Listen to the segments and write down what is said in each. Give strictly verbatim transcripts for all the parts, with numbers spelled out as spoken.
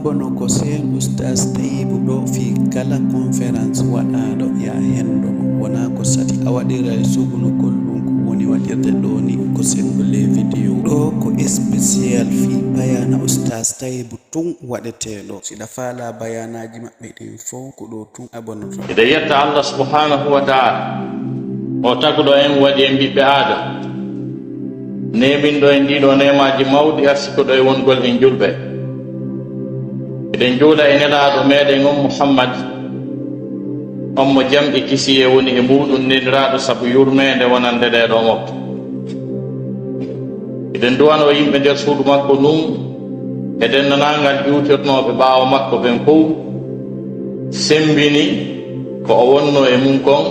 Kono ko seen Ustaas Tayibu ɗo fii kala conférence waɗaaɗo ya henndo mo, wonaa ko sati a waɗira e sugunugol ɗum ko woni waɗirde ɗo ni ko senngo les vidéos. Ɗo ko spécial fii bayaana Ustaas Tayibu tun waɗetee ɗo. Si ɗa faalaa bayaanaaji maɓɓe ɗin fow ko ɗo tun a bonoto. Eɗen yetta Allah subhanahu wa ta'ala o taguɗo en waɗi en ɓiɓɓe Aadama. Neeminɗo en ɗiɗo neemaaji mawɗi arsikuɗo e wongol en julɓe. Eɗen juula e nelaaɗo meɗen on Muhammad, on mo jam e kisiyee woni e muuɗum neliraaɗo sabu yurmeende wonande ɗee ɗoo mofte. Eɗen duwanoo yimɓe nder suudu makko ndun e denndaangal ƴuutirnooɓe ɓaawo makko ɓen fow, semmbini ko o wonnoo e mun kon,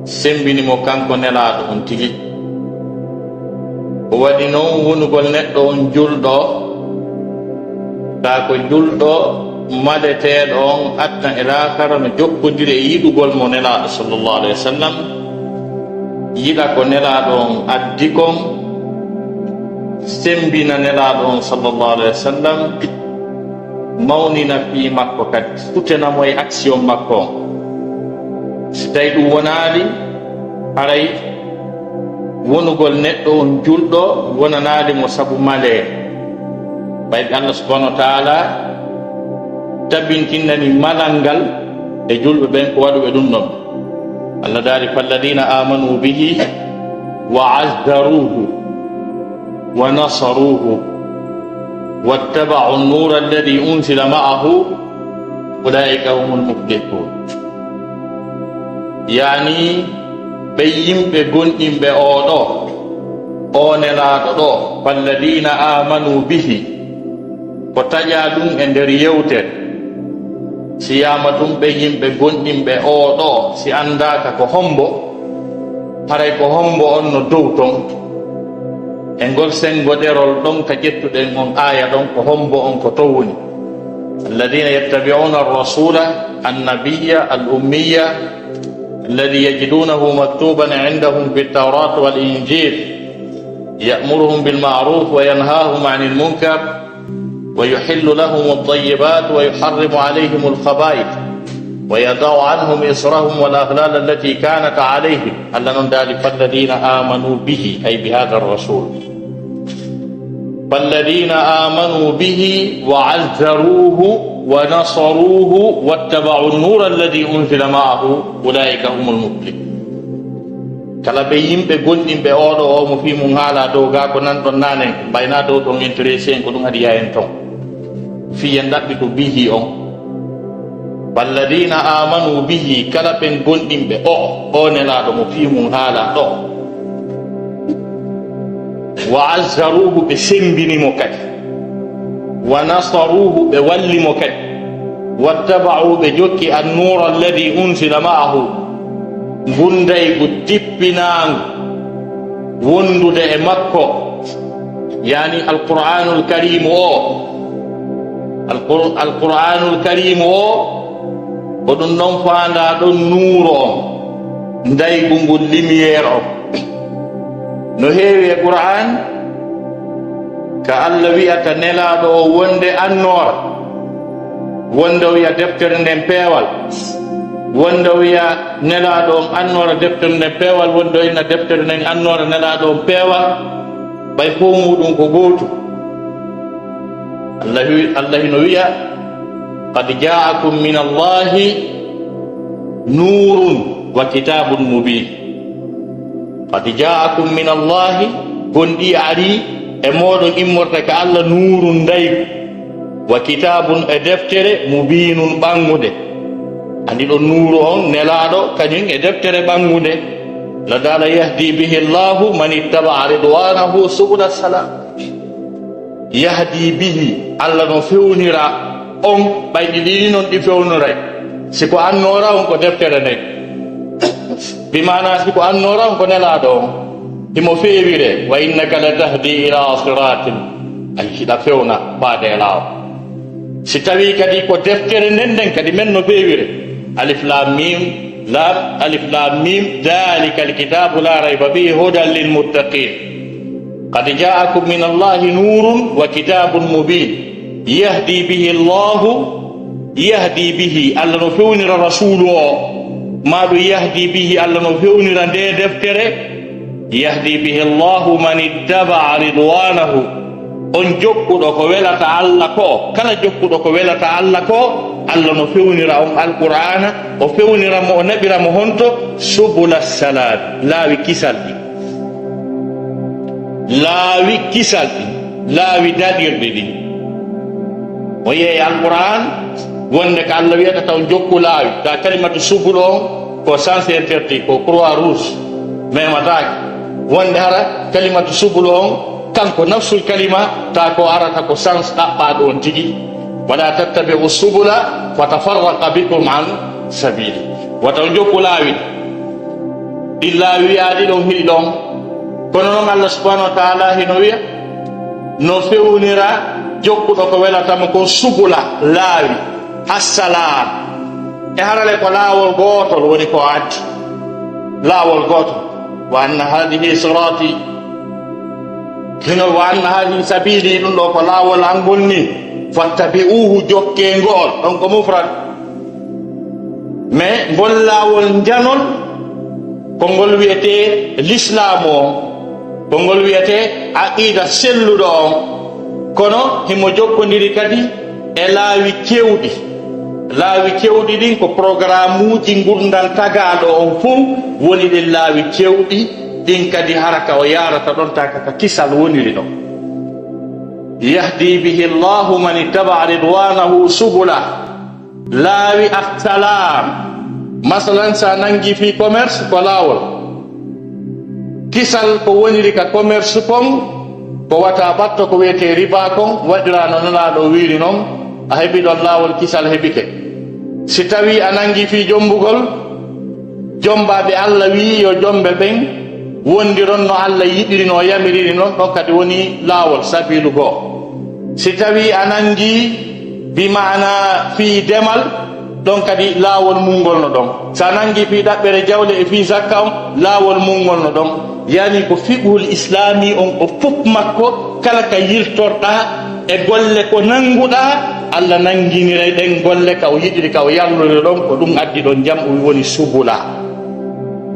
semmbini mo kanko nelaaɗo on tigi. O waɗi non wonugol neɗɗo on julɗo, taa ko julɗo maleteeɗo on aduna e laakara no jokkondiri e yiɗugol mo nelaaɗo sallallahu alayhi wa sallam, yiɗa ko nelaaɗo on addi kon, semmbina nelaaɗo on sallallahu alayhi wa sallam, mawnina fii makko kadi, sutena mo e action makko on. Si tawi ɗum wonaali, haray wonugol neɗɗo on julɗo wonanaali mo sabu malee. Ɓay Allah subhanahu wa ta'ala tabintinnani malal ngal e julɓe ɓen ko waɗuɓe ɗum ɗon. Allah daali, فالذين آمنوا به وعزروه ونصروه واتبعوا النور الذي أنزل معه أولئك هم المفلحون. Yaani, ɓe yimɓe gonɗinɓe oo ɗoo, oo nelaaɗo ɗoo, فالذين آمنوا به, ko taƴaa ɗum e nder yewtere. Si yaama ɗum ɓe yimɓe gonɗinɓe oo ɗoo, si anndaaka ko hombo, haray ko hombo on no dow ton. E ngol senngoɗerol ɗon ka ƴettuɗen on aaya ɗon, ko hombo on ko to woni. الذين يتبعون الرسول النبي الأمي الذي يجدونه مكتوبا عندهم في التوراة والإنجيل يأمرهم بالمعروف وينهاهم عن المنكر ويحل لهم الطيبات ويحرم عليهم الخبائث ويضع عنهم إصرهم والأغلال التي كانت عليهم. Allah non daali, فالذين آمنوا به، أي بهذا الرسول. فالذين آمنوا به وعزروه ونصروه واتبعوا النور الذي أنزل معه أولئك هم المفلحون. Kala ɓe yimɓe gonɗinɓe oo ɗoo, oo mo fii mun haalaa dow gaa ko nan ɗon naane, mbaynaa dow ton intéressé en, ko ɗum adi yaa en ton. Fii en ɗaɓɓi ko bihi on. فالذين آمنوا به, kala ɓen gonɗinɓe oo, oo nelaaɗo mo fii mun haalaa ɗoo. وعزروه, ɓe semmbini mo kadi. ونصروه, ɓe walli mo kadi. واتبعوا, ɓe jokki النور الذي أنزل معه, ngun ndaygu tippinaangu wondude e makko, yaani Alqur'aanul Kariimu oo. Alqur-, Alqur'aanul Kariimu oo, ko ɗum ɗon faandaa ɗon nuuru on, ndaygu ngun, lumière on. No heewi e Qur'aan ka Allah wi'ata nelaaɗo o wonde annoora, wonde o wi'a deftere nden peewal, wonde o wi'a nelaaɗo on annoora deftere nden peewal, wonde o inna deftere nden annoora, nelaaɗo on peewal, ɓay fow muuɗum ko gootum. Allah wi-, Allah hino wi'a, قد جاءكم من الله نور وكتاب مبين. قد جاءكم من الله, gonɗii arii e mooɗon immorde ka Allah, nuurun, ndaygu, wa kitaabun, e deftere, mubiinun, ɓanngunde. Anndi ɗon nuuru on, nelaaɗo, kañum e deftere ɓanngunde. La daala, yahdi bihi Allahu man ittaba'a ridwanahu subula salam. Yahdi bihi, Allah no fewnira on, ɓay ɗi ɗiɗi non ɗi fewnoray. Si ko annoora on, ko deftere nden. Bi maana, si ko annoora on, ko nelaaɗo on. Himo feewire, wa innaka la tahdi ila siratin. Ay, hiɗa fewna faade e laawol. Si tawii kadi ko deftere nden, nden kadi men no feewire. Alif lam mim, lam, alif lam mim, dhalika alkitabu la rayba fihi hudan lil muttaqin. Qad ja'akum min Allahi nurun wa kitabun mubin. Yahdi bihi Allahu, yahdi bihi, Allah no fewnira Rasuulu o, maa ɗum yahdi bihi, Allah no fewnira nde deftere, yahdi bihi Allahu man ittaba'a ridwanahu. On jokkuɗo ko welata Allah ko, kala jokkuɗo ko welata Allah ko, Allah no fewnira on Alqur'aana, o fewnira mo, o naɓira mo honto? Subula salam, laawi kisal ɗin. Laawi kisal ɗin, laawi daɗirɗi ɗin. O yehi Alqur'aan, wonde ko Allah wiyata taw jokku laawi, ta kalimatu subul on, ko sens interdit, ko croix rouge, memataake. Wonde hara kalimatu subul on, kanko nafsul kalima, ta ko arata ko sens ɗaɓɓaaɗo on tigi. Wala tattabi'u subula fatafarraqa bikum an sabili. Wata on jokku laawi. Ɗin laawi wi'aaɗi ɗon hiɗi ɗon. Kono non Allah subhanahu wa ta'ala hino wi'a, no fewnira jokkuɗo ko welata mo kon subula, laawi, assalam. E harale ko laawol gootol woni ko addi. Laawol gootol. Wa anna hadhihi sirati. Hino wa anna hadhihi sabili, ɗum ɗo ko laawol an ngol ni. Fattabi'uhu, jokke ngo'ol. Ɗon ko mufrad. Mais ngol laawol njanol, ko ngol wiyetee lislaamu on, ko ngol wiyetee aqida selluɗo on. Kono himo jokkondiri kadi e laawi kewɗi. Laawi kewɗi ɗin ko programuuji ngurndan tagaaɗo on fow woni ɗin laawi kewɗi ɗin kadi hara ka o yaarata ɗon ta ka, ka kisal woniri ɗon. Yahdi bihi Allahu man ittaba'a ridwanahu subula. Laawi assalam. Masalan, sa nangi fii commerce, ko laawol. Kisal ko woniri ka commerce kon, ko wata batto ko wiyetee riba kon, waɗira no Nelaaɗo wiiri non, a heɓi ɗon laawol, kisal heɓike. Si tawi a nangi fii jombugol, jombaaɓe Allah wi'i yo jombe ɓen wondiron no Allah yiɗiri, no yamiriri non, ɗon kadi woni laawol, sabiilu goo. Si tawi a nangi bi maana fii demal, ɗon kadi laawol mungol no ɗon. Sa nangi fii ɗaɓɓere jawle e fii zakka on, laawol mungol no ɗon. Yani ko fiqhul islami on, o fof makko, kala ka yiltorɗaa e golle ko nanguɗaa, Allah nanginiray ɗen golle ka o yiɗiri, ka o yallori ɗon, ko ɗum addi ɗon jam, o woni subula.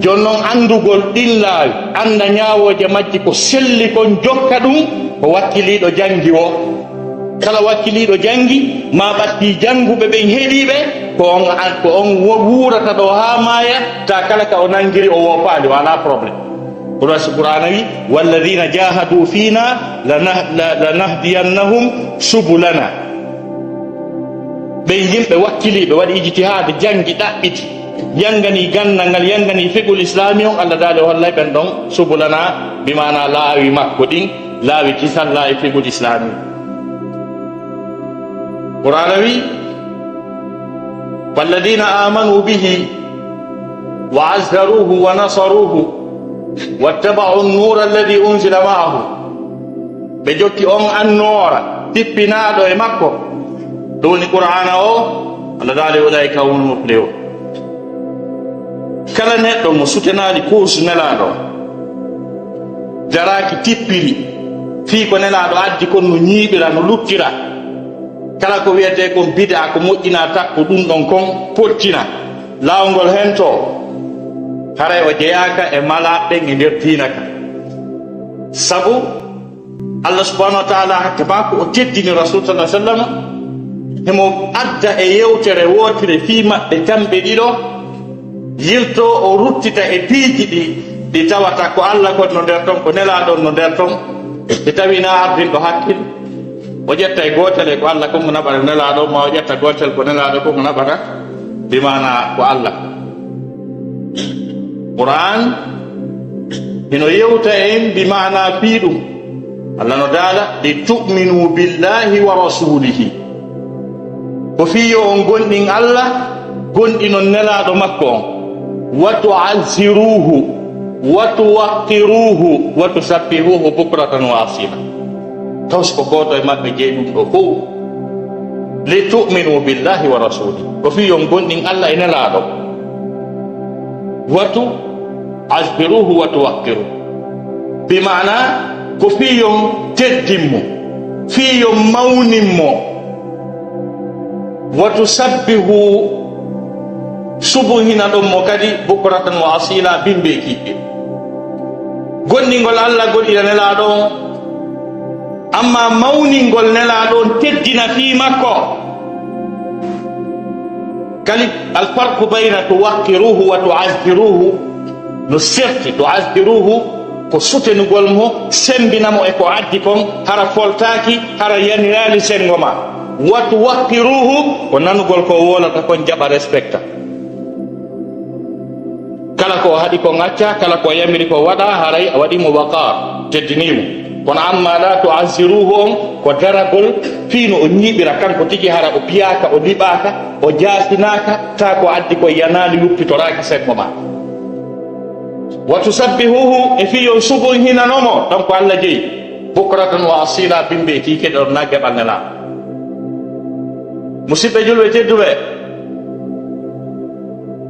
Jooni non, anndugol ɗin laawi, annda ñaawooje majji ko selli kon, jokka ɗum, ko wakkiliiɗo janngi woo. Kala wakkiliiɗo janngi, maa ɓattii jannguɓe ɓen heɗiiɓe, ko on, ko on wo-, wuurata ɗoo haa maaya, ta kala ka o nanngiri o woopaali, walaa problème. Ko ɗum waɗi Qur'aana wi, "Walladina jahadu fina lanah-, la-, lanahdiyannahum subulana." Ɓen yimɓe wakkiliiɓe waɗi ijtihaad, janngi, ɗaɓɓiti, yanngani ganndal ngal, yanngani fiqhul islami on, Allah daali o hollay ɓen ɗon subulana, bi maana laawi makko ɗin, laawi kisal, laawi fiqhul islami. Qur'aana wi, "Walladina amanu bihi wa azzaruhu wa nasaruhu wattaba'u an-nura alladhi unzila ma'ahu." Ɓe jokki on annoora tippinaaɗo e makko, ɗum woni Qur'aana o, Allah daali, "Ulaika humul muflihun." Kala neɗɗo mo sutenaali kuusu Nelaaɗo, daraaki tippiri fii ko Nelaaɗo addi kon no ñiiɓira, no luttira, kala ko wiyetee kon bid'a, ko moƴƴinaa takko ɗum ɗon kon, pottina laawol ngol hento, haray o jeyaaka e malaaɓe ɓen e nder diina ka. Sabu Allah subhanahu wa ta'ala hakke maako o teddini Rasul sallallahu alaihi wasallam, himo adda e yewtere wootere fii maɓɓe tamɓe ɗiɗo, yilto o ruttita e piiji ɗi, ɗi tawata ko Allah kon no nder ton, ko Nelaaɗo on no nder ton. Si tawi na ardinɗo hakkil, o ƴetta e gootel e ko Allah kon o naɓata Nelaaɗo, ma o ƴetta gootel ko Nelaaɗo kon o naɓata, bi maana ko Allah. Qur'an hino yewta en bi maana fii ɗum. Allah no daala, "Li tu'minu billahi wa rasulihi." Ko fii yo on gonɗin Allah, gonɗinon Nelaaɗo makko on. "Wa tu'azziruhu, wa tuwaqqiruhu, wa tusabbihuhu bukratan wa asila." Taw si ko gooto e maɓɓe jeyi ɗum ɗo fow. "Li tu'minu billahi wa rasuli." Ko fii yo on gonɗin Allah e Nelaaɗo. "Wa tu'azziruhu wa tuwaqqiruhu." Bi maana, ko fii yo on teddin mo, fii yo on mawnin mo, Wa tusabbihu, subuhina ɗon mo kadi, bukratan wa asila, bimbe kiiɗe. Goɗɗingol Allah goɗɗina Nelaaɗo on, amma mawningol Nelaaɗo on, teddina fii makko. Kadi, alfarqu bayna tuwaqqiruhu wa tuazziruhu no serti. Tuazziruhu ko sutenugol mo, sembina mo e ko addi kon, hara foltaaki, hara yaniraali senngo ma. Wa tuwaqqiruhu ko nanugol ko o wolata kon, jaɓa, respecta. Kala ko o haɗi kon acca, kala ko o yamiri ko waɗa, haray a waɗi mo waqar, teddini mo. Kono amma la tuazziruhu on, ko daragol fii no o ñiiɓira kanko tigi, hara o piyaaka, o liɓaaka, o jaasinaaka, taa ko addi ko yanaali, yuppitoraaki senngo ma. Wa tusabbihuhu, e fii yo subuhinano mo, ɗon ko Allah jeyi. Bukratan wa asila, bimbe kiiɗe ɗon na geɓal Nelaaɗo. Musidɓe julɓe tedduɓe,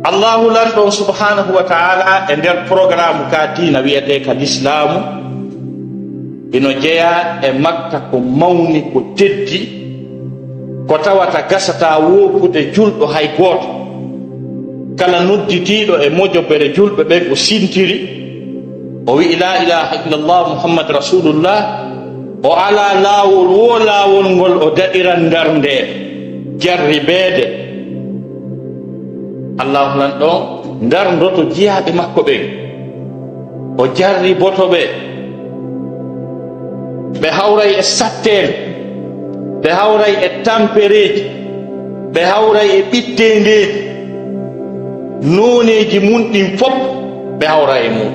Allahu Lanɗo on subhanahu wa ta'ala e nder programme ka diina wi'etee ka Lislaamu, hino jeyaa e makka ko mawni, ko teddi, ko tawata gasataa wookude julɗo hay gooto. Kala nodditiiɗo e mojobere julɓe ɓen o sintiri, o wi'i, "La ilaha illallah Muhammad Rasulullah," o alaa laawol, woo laawol ngol o daɗiran ndarnde, jarribeede. Allahu Lanɗo on ndarndoto jiyaaɓe makko ɓen. O jarriboto ɓe. Ɓe hawray e satteende, ɓe hawray e tampereeji, ɓe hawray e ɓitteendeeji, nooneeji mun ɗin fof ɓe hawray e mun.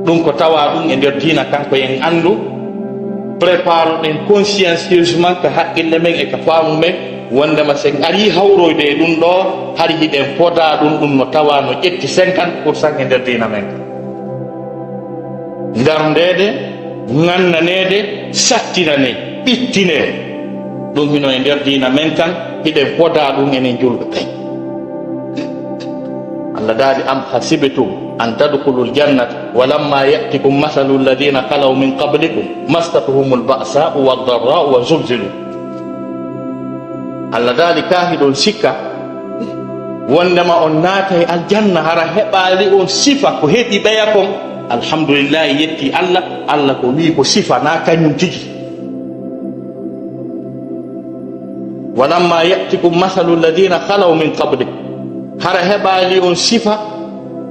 Ɗum ko tawaa ɗum e nder diina kan, ko en anndu, préparoɗen consciencieusement ka haqqille men e ka faamu men, wondema sen arii hawroyde e ɗum ɗoo, hari hiɗen fodaa ɗum, ɗum no tawaa no ƴetti cinquante pour cent e nder diina men. Ndarndeede, ŋannaneede, sattinanee, ɓittinee. Ɗum hino e nder diina men kan, hiɗen fodaa ɗum enen julɓe ɓen. Allah daali, "Am hasibtum an tadkhulul jannata wa lamma ya'tikum mathalul ladhina khalaw min qablikum massatuhumul ba'sa'u wad darra'u wa zulzilu." Allah daali, "Kaa hiɗon sikka wondema on naatay aljanna, hara heɓaali on sifa ko heɓi ɓeya kon?" Alhamdulillahi, yetti Allah, Allah ko wii ko sifa, na kañum tigi. "Walamma ya'tikum masalu alladhina khalaw min qablikum." Hara heɓaali on sifa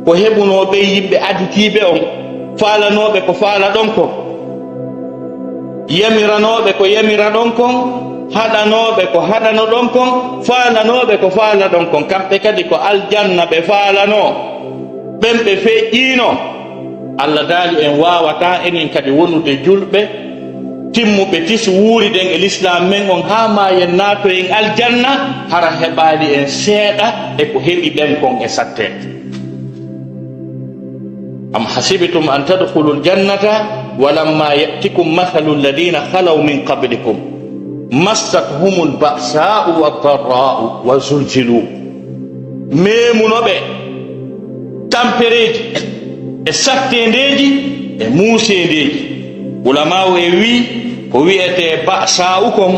ko heɓunoo ɓen yimɓe aditiiɓe on, faalanooɓe ko faalaɗon kon, yamiranooɓe ko yamiraɗon kon, haɗanooɓe ko haɗanoɗon kon, faalanooɓe ko faalaɗon kon. Kamɓe kadi ko aljanna ɓe faalanoo, ɓen ɓe feƴƴiino. Allah daali, en waawataa enen kadi wonude julɓe timmuɓe tis, wuuriden e lislaam men on haa maayen, naatoyen aljanna, hara heɓaali en seeɗa e ko heɓi ɓen kon e satteende. Am hasibtum an tadkhulul jannata walamma ya'tikum mathalul ladhina khalaw min qablikum massathumul ba'sa'u wad darra'u wa zulzilu. Meemuno ɓe tampereeji e satteendeeji e muuseendeeji. Ulamaawu en wii ko wi'etee ba'sa'u kon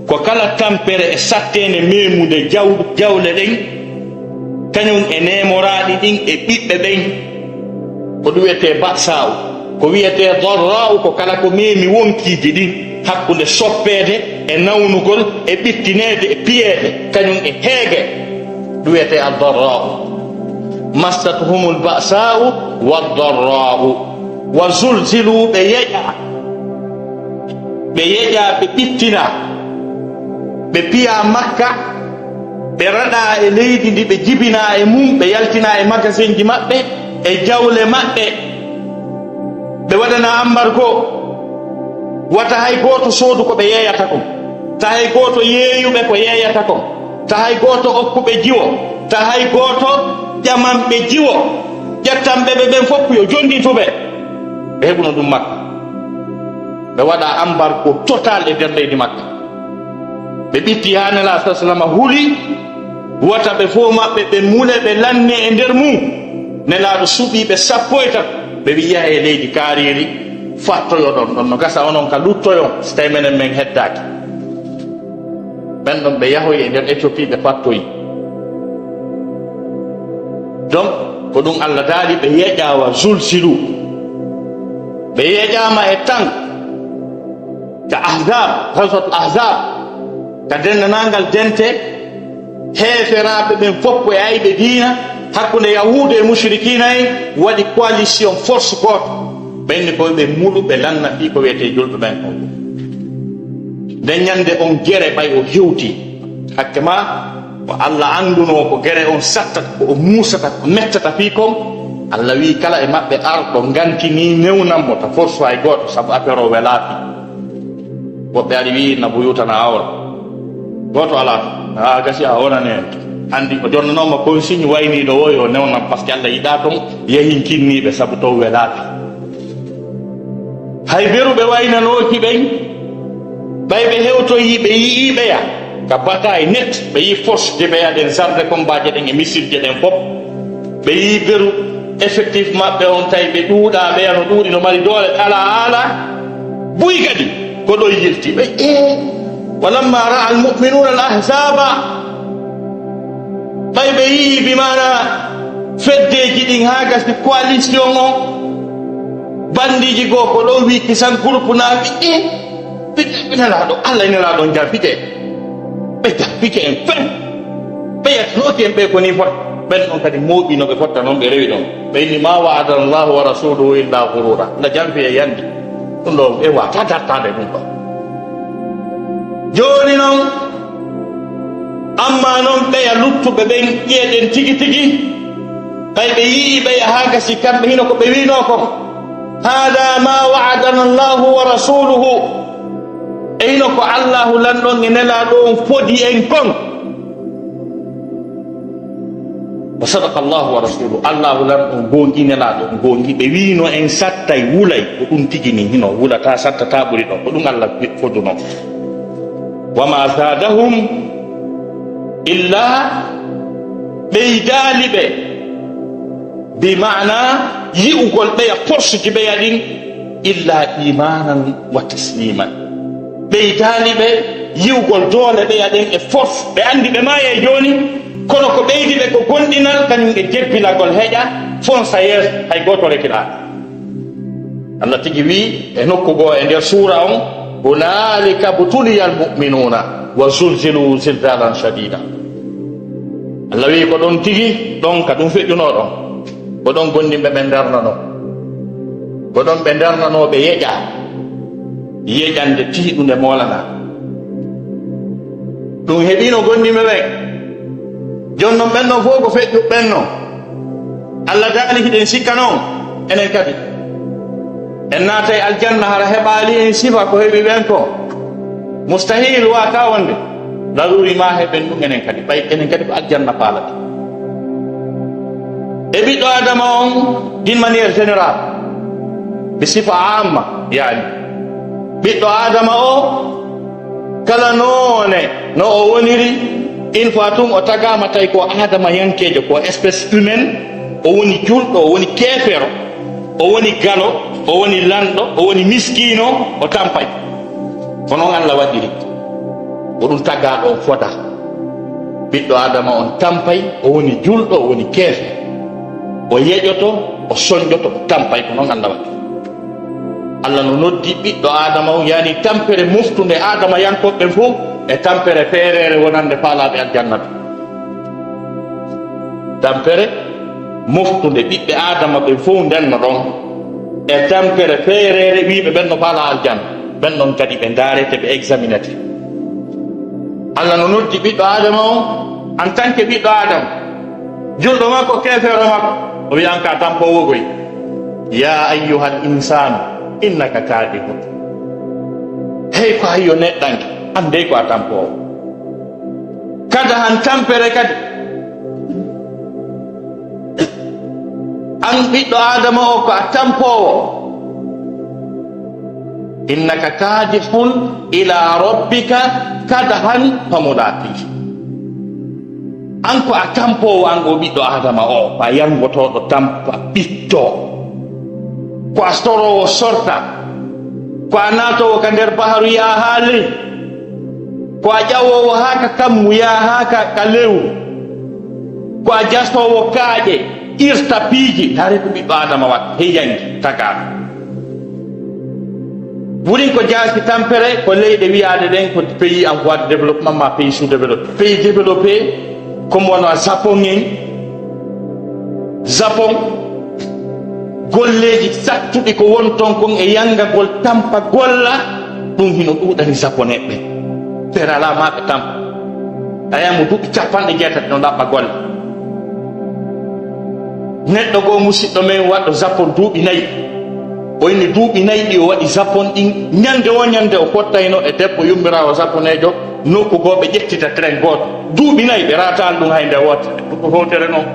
ko kala tampere e satteende meemunde jaw-, jawle ɗen, kañum e neemoraaɗi ɗin e ɓiɓɓe ɓen. Ko ɗum wiyetee ba'sa'u. Ko wiyetee darra'u ko kala ko meemi wonkiiji ɗin, hakkunde soppeede e nawnugol e ɓittineede e piyeede, kañum e heege, ɗum wiyetee ad-darra'u. Massathumul ba'sa'u wad-darra'u wa zulzilu, ɓe yeƴaa, ɓe yeƴaa, ɓe ɓittinaa, ɓe piyaa Makka, ɓe raɗaa e leydi ndi, ɓe jibinaa e mum, ɓe yaltinaa e magasinji maɓɓe e jawle maɓɓe, ɓe waɗanaa ambargo. Wata hay gooto soodu ko ɓe yeeyata kon, ta hay gooto yeeyuɓe ko yeeyata kon, ta hay gooto okkuɓe jiwo, ta hay gooto ƴamanɓe jiwo, ƴettanɓe ɓe ɓen fof yo jonndituɓe. Ɓe heɓuno ɗum Makka. Ɓe waɗa ambargo total e nder leydi Makka. Ɓe ɓitti haa Nelaaɗo sallallaahu alayhi wa sallam huli, wata ɓe fof maɓɓe ɓe mule, ɓe lanne e nder mum. Nelaaɗo suɓii ɓe sappo e tato. Ɓe wi'i, "Yahe e leydi kaariiri, fattoyo ɗon ɗon. No gasa onon ka luttoyon, so tawi menen men heddaaki." Ɓen ɗon ɓe yahoyi e nder Éthiopie, ɓe pattoyi. Donc, ko ɗum Allah daali, ɓe yeƴawa zulzilu. Ɓe yeƴama e tan ka Ahzab, Ghazwat Ahzab, ka denndanangal dente heeferaaɓe ɓen fof ko e ayɓe diina, hakkunde Yahuudu e mushrikina en, waɗi coalition, force gooto. Ɓen ni ko ɓe mulu, ɓe lanna fii ko wiyetee julɓe ɓen kon. Nden ñande on gere ɓay o hewti. Hakke ma, ko Allah anndunoo ko gere on sattata, ko o muusata, ko mettata fii kon. Allah wi'i kala e maɓɓe arɗo nganti ni newnan mo ta force hay gooto, sabu affaire o welaaki. Woɓɓe ari wi'i na buyutana awra. Gooto alaa. A gasi a wonani en. Anndi o jonnanoo mo consigne wayniiɗo o yo newnan, parce que Allah yiɗaa ton yahin kinniiɓe sabu ton welaaki. Hay beru ɓe waynanooki ɓen, ɓay ɓe hewtoyii, ɓe yi'ii ɓeya ka bataille net, ɓe yi'i force je ɓeya ɗen, char de combat je ɗen e missile je ɗen fof. Ɓe yi'i beru effectif maɓɓe on, tawi ɓe ɗuuɗaa, ɓeya no ɗuuɗi, no mari doole, alaa, alaa. Buy kadi, ko ɗon yilti. Ɓe, ee, walamma ra'a al-mu'minuna al-ahzaba. Ɓay ɓe yi'i, bi maana, feddeeji ɗin haa gasi coalition on, bandiiji goo ko ɗon wi kisan groupe na wi, ee, ɓe, ɓe nelaaɗo, Allah e nelaaɗo on jaa fite. Ɓe jaa fite en fen. Ɓe yettanooki en ɓe ko ni fota. Ɓen ɗon kadi mooɓi no ɓe fotta non ɓe rewi ɗon. Ɓe inni, "Ma wa'adana Allahu wa rasuluhu illa ghurura." Allah jampi e yandi. Ɗum ɗo ɓe wata dattaade ɗum ɗo. Jooni non, amma non ɓeya luttuɓe ɓen ƴeeɗen tigi tigi, ɓay ɓe yi'i ɓeya haa gasi kamɓe hino ko ɓe wi'noo kon. "Hada ma wa'adana Allahu wa rasuluhu." E hino ko Allahu lanɗon e nelaaɗo on fodi en kon. Wa sadaqa Allahu wa rasuluhu. Allahu lanɗon goongi, nelaaɗo on goongi. Ɓe wi'no en sattay, wulay. Ko ɗum tigi ni hino wulata, sattata ɓuri ɗon. Ko ɗum Allah foduno. Wa ma zadahum illa, ɓeydaali ɓe, bi maana yi'ugol ɓeya force ji ɓeya ɗin, illa imanan wa tasliman. Ɓeydaali ɓe yi'ugol doole ɓeya ɗen e force. Ɓe andi ɓe maaya e jooni, kono ko ɓeydi ɓe ko gomɗinal, kañum e jebbilagol heƴa, fonsa yeeso, hay gooto rekilaaka. Allah tigi wi'i e nokku goo e nder suura on, "Hunalika butuliyal mu'minuna wa zulzilu zilzalan shadida." Allah wi'i ko ɗon tigi, ɗon ka ɗum feƴƴunoo ɗon, ko ɗon gomɗinɓe ɓen darnanoo. Ko ɗon ɓe darnanoo, ɓe yeƴaa, yeƴande tiiɗunde moolanaa. Ɗum heɓiino gomɗinɓe ɓen. Jooni non ɓen ɗon fof ko feƴƴuɓe ɓen non. Allah daali hiɗen sikka non, enen kadi en naatay aljanna, hara heɓaali en sifa ko heɓi ɓen ko. Mustahil, waata wonde. Laruri ma heɓen ɗum enen kadi, ɓay enen kadi ko aljanna faalata. E ɓiɗɗo Adama on, d'une manière générale, bi sifa amma, yaani, ɓiɗɗo Adama o, kala noone no o woniri, une fois tun o tagaama tawi ko Adama yankeejo, ko espèce humaine, o woni julɗo, o woni keefero, o woni galo, o woni lanɗo, o woni miskiino, o tampay. Ko noon Allah waɗiri. Ko ɗum tagaaɗo on fota. Ɓiɗɗo Adama on tampay, o woni julɗo, o woni keefe. O yeƴoto, o soñjoto, o tampay, ko noon Allah waɗiri. Allah no noddi ɓiɗɗo Adama on, yani tampere moftunde Adama yankooɓe ɓen fof, e tampere feereere wonande faalaaɓe aljanna ɓe. Tampere moftunde ɓiɓɓe Aadama ɓen fow ndenno ɗon, e tampere feereere wi'ɓe ɓen no faalaa aljanna, ɓen ɗon kadi ɓe ndaarete, ɓe examinete. Allah no noddi ɓiɗɗo Aadama on en tant que ɓiɗɗo Aadama, julɗo makko, keefeero makko, o wi'a an ka tampoowo koy. Ya ayyuhal insaanu innaka kaadihun. Hey ko hayyo neɗɗanke, an dey ko a tampoowo. Kadahan tampere kadi. An ɓiɗɗo Aadama o ko a tampoowo. Innaka kaadihun ila rabbika kadahan famulaqih. An ko a tampoowo, an o ɓiɗɗo Aadama o, ko a yangotooɗo tampa ɓitto. Ko a soroowo sorta. Ko a naatoowo ka nder baharu yaa haa ley. Ko a ƴawoowo haa ka kammu, yaa haa ka, ka lewru. Ko a jasoowo kaaƴe, irta piiji, ndaaree ko ɓiɗɗo Aadama waɗi, hey janngi, tagaaɗo. Wurin ko jaasi tampere, ko leyɗe wiyaade ɗen ko pays en voie de développement ma pays sous-développé. Pays développé, comme wano a Japon en, Japon, golleeji sattuɗi ko won ton kon e yanngagol tampa golla, ɗum hino ɗuuɗani Japonais ɓen. Ɓe alaa maa ɓe tampa. A yi'a mo duuɓi capanɗe jeetati no ɗaɓɓa golle. Neɗɗo goo musiɗɗo men waɗɗo Japon duuɓi nayi. O inni duuɓi nayi ɗi o waɗi Japon ɗin, ñande woo ñande o fottayno e debbo yummiraawo japoneejo nokku goo ɓe ƴettita train gooto. Duuɓi nayi ɓe raataali ɗum hay nde wootere. Ɗum ko fowtere non.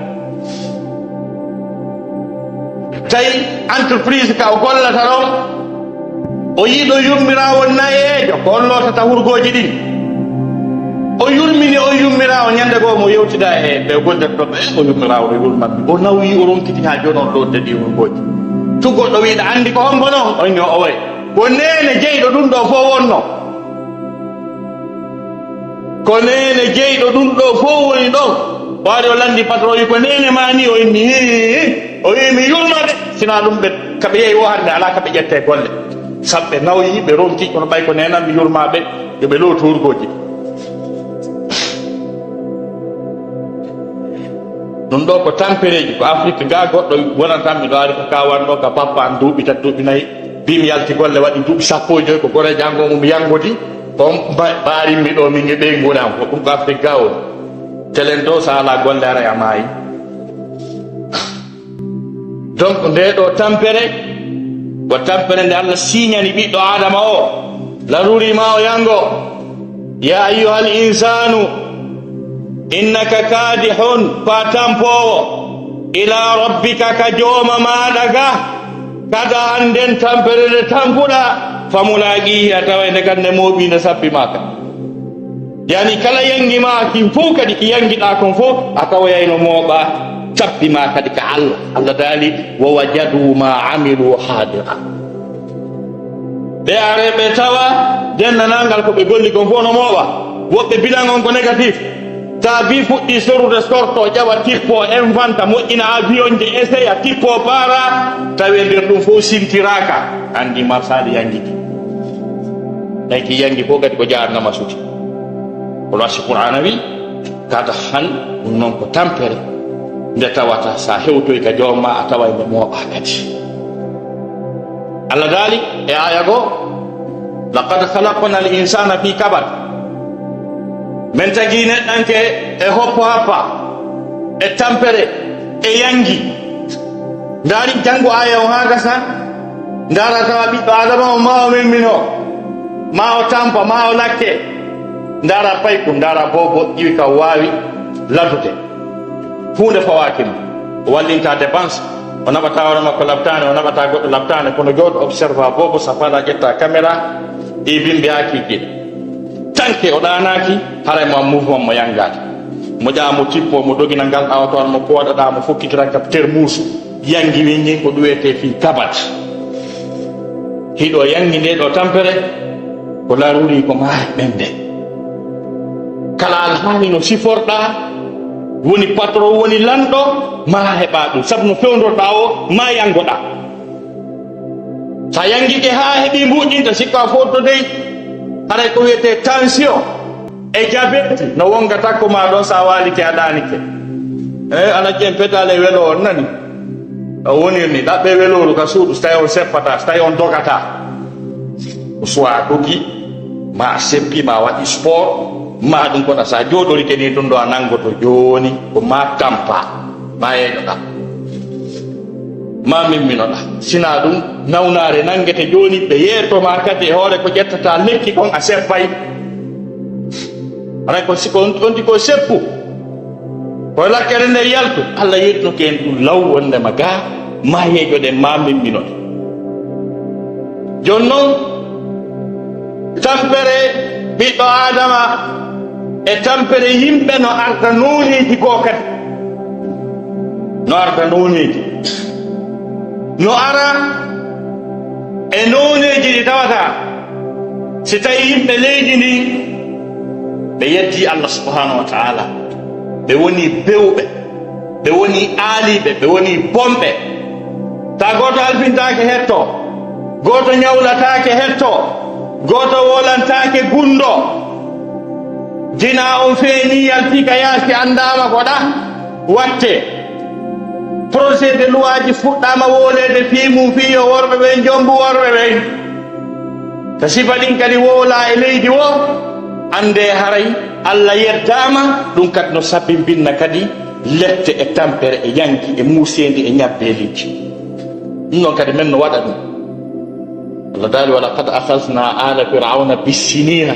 Tawi entreprise ka o gollata ɗon, o yiɗo yummiraawo nayeejo, ko on lootata hurgooji ɗin. O yurmini on yummiraawo, ñande goo mo yewtida e ɓe gollata ɗon ɓe, "Eh, o yummiraawo no yurmanmi." O nawyi, o ronkiti haa jooni on lootde ɗi hurgooji. Tun goɗɗo wi'uɗo, "Anndi ko hombo non?" O inni, "O oye." Ko neene jeyɗo ɗum ɗo fow wonno. Ko neene jeyɗo ɗum ɗo fow woni ɗon. O ari o lanndi patron, wi, "Ko neene maa ni?" O inni, "Hii." O wi, "Mi yurma ɓe. Sinaa ɗum ɓe, ka ɓe yehi o hannde, alaa ka ɓe ƴette golle. Sabu ɓe nawyi, ɓe ronki, kono ɓay ko neenam, mi yurma ɓe, yo ɓe lootu hurgooji." Ɗum ɗo ko tampereeji, ko Afrik ga goɗɗo wonata, miɗo ari ko ka wanno, ka bappa an duuɓi tati, duuɓi nayi. Bi mi yalti golle waɗi duuɓi sappo e joy, ko goreejo an goo mo mi yanngodi, ko on ba-, ɓaarimmi ɗo, min e ɓeyngu am, ko ɗum ko Afrik ga woni. Telen to, so alaa golle, haray a maayi. Donc, nde ɗo tampere, ko tampere nde Allah siiñani ɓiɗɗo Aadama o, laruri ma o yanngo. Ya ayyuhal insaanu, innaka kaadihun, ko a tampoowo, ila rabbika, ka jooma maaɗa ga, kada an nden tampere nde tampuɗa, famulaaqiihi, a taway nde kan nde mooɓii, nde sabbi maa ka. Yani kala yanngi maa kin fow kadi ki yanngiɗaa kon fow, a tawoyayno mooɓaa, sabbi maa kadi ka Allah. Allah daali, "Wa wajadu ma amilu haadira." Ɓe are ɓe tawa denndanangal ko ɓe golli kon fof no mooɓa. Woɓɓe bilan on ko négatif. Tawi bi fuɗɗi sorude sorto, ƴawa tippo, inventa, moƴƴina avion je, essaya, tippo, paara, tawi e nder ɗum fof sintiraaka. Anndi marsaali yanngi ki. Tawi ki yanngi fof kadi ko jahannama suti. Kono si Qur'aana wi, kada han ɗum noon ko tampere. Nde tawata sa hewtoy ka joom ma, a taway nde mooɓa kadi. Allah daali e aaya goo, "Laqad khalaqna al insana fi kabad." Men tagi neɗɗanke e hoppo happa, e tampere, e yangi. Ndaari janngu aaya on haa gasa, ndaara tawa ɓiɗɗo Adama on ma o memmino, ma o tampa, ma o lakke. Ndaara payku, ndaara boobo, iwi ka waawi ladude. Huunde fawaaki mo. O wallinta dépense, o naɓata hoore makko labtaane, o naɓata goɗɗo labtaane, kono jooɗo observa boobo, sa fala ƴetta caméra, e bimbi haa kiikiiɗe. Tanke o ɗaanaaki, haray mo am mouvement mo yanngaaki. Mo ƴaa mo tippo, mo dogina ngal ɗaawtowan mo pooɗaɗaa, mo fokkitira ka termuusu. Yanngi winngin ko ɗum wiyetee fii kabat. Hiɗo yanngi nde ɗo tampere, ko laruri ko maa ɓennde. Kala alhaali no siforɗaa, woni patron, woni lanɗo, maa heɓaa ɗum. Sabu no fewndorɗaa o, maa yanngoɗaa. Sa yanngike haa heɓi mbuuɗinta, sikka fotto dey, haray ko wiyetee tension e diabète, no wonga takko maa ɗon sa waalike a ɗaanike. E, ana ƴen pédale welo on nani. O wonir ni, ɗaɓɓe welooru ka suudu, so tawi on seppataa, so tawi on dogataa. Ko soit dogi, ma a seppi, ma a waɗi sport, ma ɗum kono sa jooɗorike ni ɗum ɗo a nanngoto jooni, ko ma tampa, ma yeeƴoɗa. Ma mimminoɗa. Sina ɗum, nawnaare nanngete jooni, ɓe yeeto ma kadi e hoore ko ƴettata lekki kon a seppay. Haray ko si ko on, on ko seppu. Ko lakkere nde yaltu. Allah yettunoke en ɗum law wonde ma ga, ma yeeƴoɗen, ma mimminoɗen. Jooni noon, tampere ɓiɗɗo Aadama e tampere yimɓe no arta nooneeji goo kadi. No arta nooneeji. No ara e nooneeji ɗi tawata si tawi yimɓe leydi ndin Ɓe yeddi Allah subhanahu wa ta'ala. Ɓe woni bewɓe. Ɓe woni aaliiɓe. Ɓe woni bonɓe. Ta gooto halfintaake hetto. Gooto ñawlataake hetto. Gooto wolantaake gunndo. Jinaa on feeñi, yalti ka yaasi, anndaama ko ɗa watte. Projet de loi ji fuɗɗaama wooleede fii mum, fii yo worɓe ɓen jombu worɓe ɓen. Ka sifa ɗin kadi wowlaa e leydi woo, anndee haray Allah yeddaama, ɗum kadi no sabbinbinna kadi lepte e tampere e yanki e muuseendi e ñabbeeliiji. Ɗum ɗon kadi men no waɗa ɗum. Allah daali, "Wa laqad akhadna ala fir'auna bissinina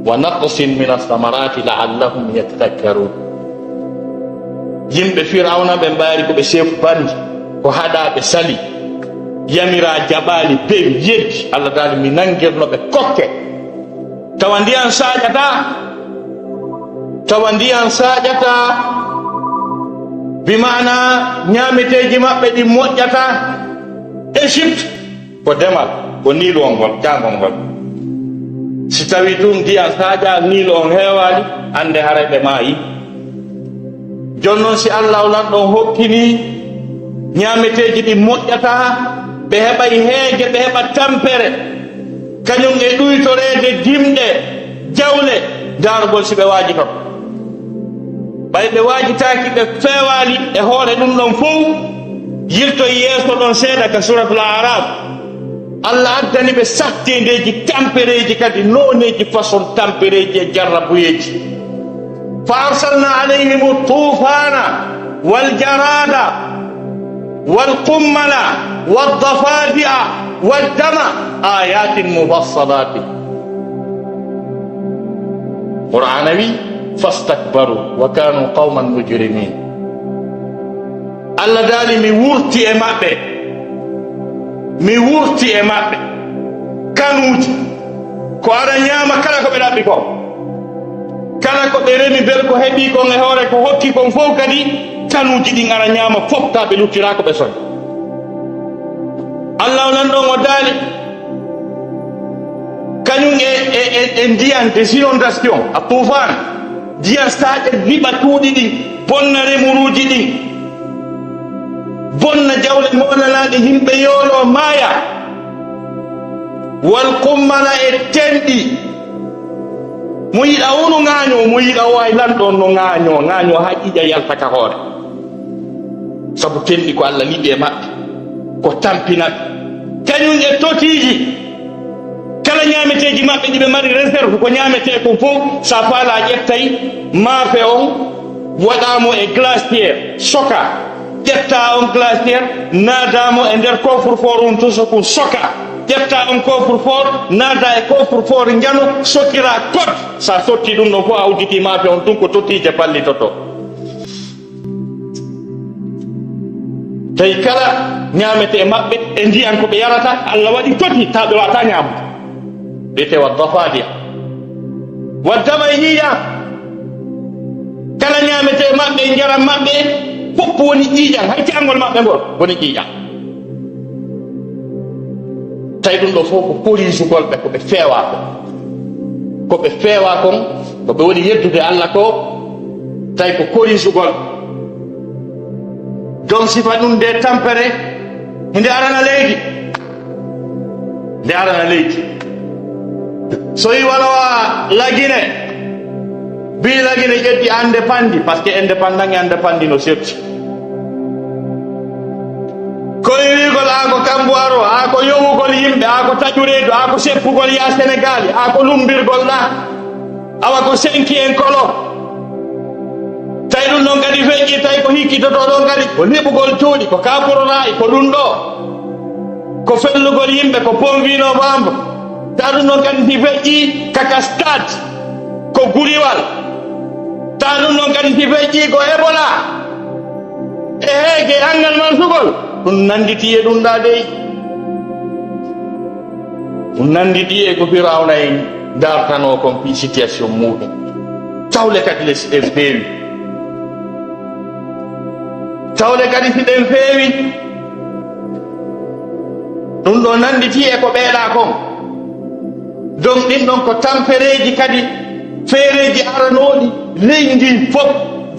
wa naqsin min as-samarati la'allahum yadhakkarun." Yimɓe Firawna ɓe mbaari ko ɓe seeku bandi, ko haɗaa ɓe sali, yamiraa jaɓaali, bewi, yeddi. Allah daali, "Mi nangirno ɓe kokke." Tawa ndiyan saaƴataa, tawa ndiyan saaƴataa, bi maana ñaameteeji maɓɓe ɗin moƴƴataa. Égypte ko demal, ko Niilu on ngol, caangol ngol. Si tawii tun ndiyan saaƴaa, Niilu on heewaali, annde haray ɓe maayi. Jooni non, si Allaahu Lanɗo on hokkinii ñaameteeji ɗin moƴƴataa, ɓe heɓay heege, ɓe heɓa tampere, kañum e ɗuytoreede dimɗe, jawle, ndaarugol si ɓe waajitoto. Ɓay ɓe waajitaaki, ɓe feewaali e hoore ɗum ɗon fow, yiltoy yeeso ɗon seeɗa ka Suuratul Aaraaf. Allah addani ɓe satteendeeji, tampereeji, kadi nooneeji, façon tampereeji e jarrabuyeeji. Fa arsalna alayhimu tuufaana wal jaraada wal qummala wad dafaadi'a wad dama ayatin mufassalaatin. Qur'aana wi, "Fastakbaru wa kaanu qawman mujrimiin." Allah daali, "Mi wurti e maɓɓe, mi wurti e maɓɓe, kanuuji, ko ara ñaama kala ko ɓe ɗaɓɓi kon, kala ko ɓe remi, bel ko heɓi kon e hoore ko hokki kon fow, kadi kanuuji ɗin ara ñaama fof, taa ɓe luttiraa ko ɓe soñi." Allah onan ɗon o daali, kañum e, e, e, e ndiyan des inondations, a tuufaan, ndiyan saaƴa liɓa cuuɗi ɗin, bonna remuruuji ɗin, bonna jawle moonanaaɗe, yimɓe yooloo maaya, wal qummala e tenɗi, mo yiɗa o no ŋaañoo, mo yiɗa o ay lanɗo on no ŋaañoo, ŋaañoo haa ƴiiƴan yalta ka hoore. Sabu tenɗi ko Allah liɓi e maɓɓe, ko tampina ɓe. Kañum e totiiji, kala ñaameteeji maɓɓe ɗi ɓe mari réserve, ko ñaametee kon fow, sa faalaa ƴettay maafe on, waɗaa mo e glacière, sokaa. Ƴettaa on glacière, naadaa mo e nder coffre-fort on, to sokun sokaa. Ƴettaa on coffre-fort, naadaa e coffre-fort njano, sokiraa kot. Sa sottii ɗum ɗon fow, a udditii maafe on tun, ko totiije pallitotoo. Tawi kala ñaametee maɓɓe e ndiyan ko ɓe yarata, Allah waɗi toti, taa ɓe waawataa ñaamude. Wi'etee wa dafaadi'a. Wa dama e ƴiiƴan. Kala ñaametee maɓɓe e njaram maɓɓe, fof woni ƴiiƴan. Hay caangol maɓɓe ngol woni ƴiiƴan. Tawi ɗum ɗo fof ko korisugol ɓe, ko ɓe feewaa kon. Ko ɓe feewaa kon, ko ɓe woni yeddude Allah ko, tawi ko korisugol. Joom sifa ɗum nde tampere, hinde arana leydi. Nde arana leydi. So yi wala wa lagine, bi lagine ƴetti ande pandi, parce que indépendant e indépendant no serti. Koye wiigol, aa ko kambu aro, aa ko yowugol yimɓe, aa ko taƴu reedu, aa ko seppugol yaa Senegaali, aa ko lumbirgol ɗaa, awa ko senki en kolo. Tawi ɗum ɗon kadi feƴƴi, tawi ko hikkitotoo ɗon kadi, ko liɓugol cuuɗi, ko kapororaayi, ko ɗum ɗo, ko fellugol yimɓe, ko ponvi novembre. Tawi ɗum ɗon kadi si feƴƴi, kaka stade, ko guliwal. Tawi ɗum ɗon kadi si feƴƴi, ko Ebola. E heege anngal mansugol, ɗum nannditi e ɗum ɗaa dey. Ɗum nannditi e ko Firawna en ndartanoo kon fii situation muuɗum. Tawle kadi le si ɗen feewi. Tawle kadi si ɗen feewi. Ɗum ɗo nannditi e ko ɓeeɗaa kon. Donc ɗin ɗon ko tampereeji kadi Feereeji aranooɗi leydi ndi fof,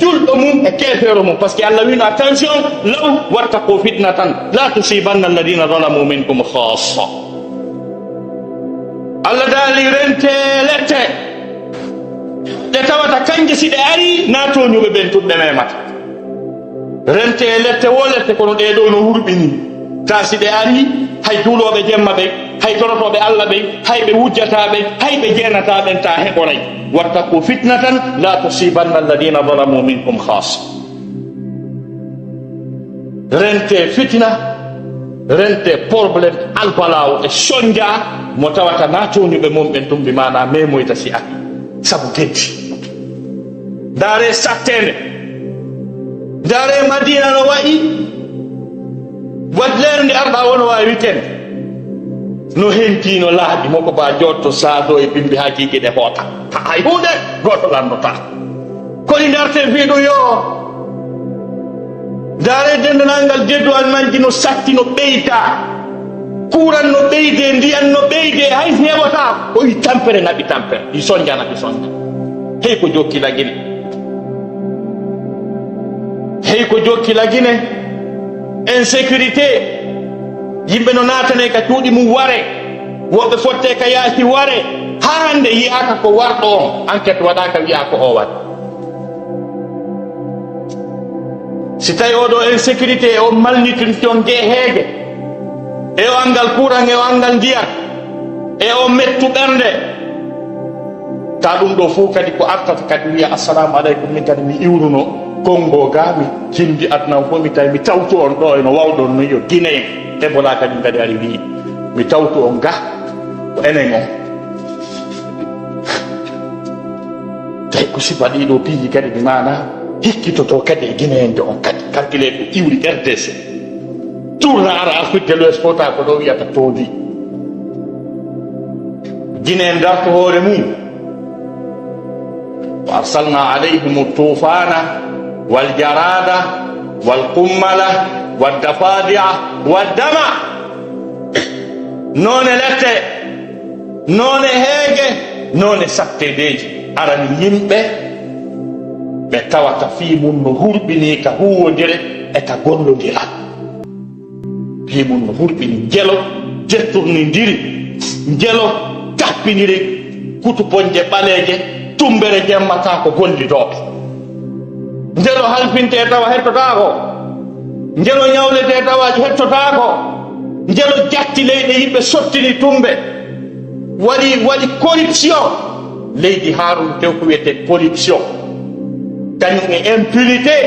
julɗo mum e keefeero mum. Parce que Allah wiino, attention, law wattaqu fitnatan la tusibanna alladina zalamu minkum khassa. Allah daali, rente lette ɗe tawata kanje si ɗe ari, na tooñuɓe ɓen tun ɓe memata. Rente e lette wo lette, kono ɗee ɗoo no hurɓini. Ta si ɗe ari, hay juulooɓe jemma ɓen, hay torotooɓe Allah ɓen, hay ɓe wujjataa ɓen, hay ɓe jeenataa ɓen, ta heɓoray. Wattaqu fitnatan la tusibanna alladina zalamu minkum khassa. Rente fitina, rente problème, albalaawo e sonja mo tawata na tooñuɓe mum ɓen tun, bi maana memoyta si ari. Sabu geddi. Ndaaree satteende. Ndaaree Madina no wa'i. Waɗi leer nde arɗa won waawi weekend. No henti, no laaɓi, mo ko ba jotto saado e bimbi haa kiikiiɗe hoota. Hay huunde gooto lanndotaa. Koni ndarten fii ɗum yo? Ndaaree denndanangal jeddu almanji no satti, no ɓeyta. Kuuran no ɓeyde, ndiyan no ɓeyde, hay heɓotaa. O yi tampere naɓi tampere, ɗi sonja naɓi sonja. Hey ko jokki lagine. Hey ko jokki lagine. Insécurité. Yimɓe no naatane ka cuuɗi mum ware. Woɓɓe fotte ka yaasi ware. Haa hannde yi'aaka ko warɗo on. Enquête waɗaaka wi'aa ko o waɗi. Si tawi oɗo insécurité, e o malnutrition, geheege, e o anngal courant, e o anngal ndiyam, e o mettu ɓernde, ta ɗum ɗo fof kadi ko artata kadi wiya, "Assalamu aleykum, min kadi mi iwruno Congo ga, mi jimdi aduna fof, mi tawi mi tawtu on ɗo eno wawɗon no yo Guinée." Ebola kadi kadi ari wi, "Mi tawtu on ga, ko enen on." Tawi ko sifa ɗiɗo piiji kadi ɗi maana hikkitoto kadi e Guinéen on kadi. Calculé ko iwri R D C. Tourna ara Afrique de l'Ouest, fota ko ɗo wiyata tondi. Guinéen darto hoore mum. Wa arsalna alayhim tufana wal jarada wal kummala wad dafadi'a wad dama. Noone lette, noone heege, noone sattedeeji. Arani yimɓe ɓe tawata fii mum no hurɓini ka huuwondire e ka gollondira. Fii mum no hurɓini, njelo jetturnindiri, njelo tappiniri kutuponje ɓaleeje, tumbere jemmata ko gollidooɓe. Njelo halfinte tawa hettotaako. Njelo ñawlete tawa hettotaako. Njelo jatti leyɗe yimɓe sottini tumbe. Waɗi, waɗi corruption. Leydi Haarun tew ko wiyete corruption. Kañum e impunité.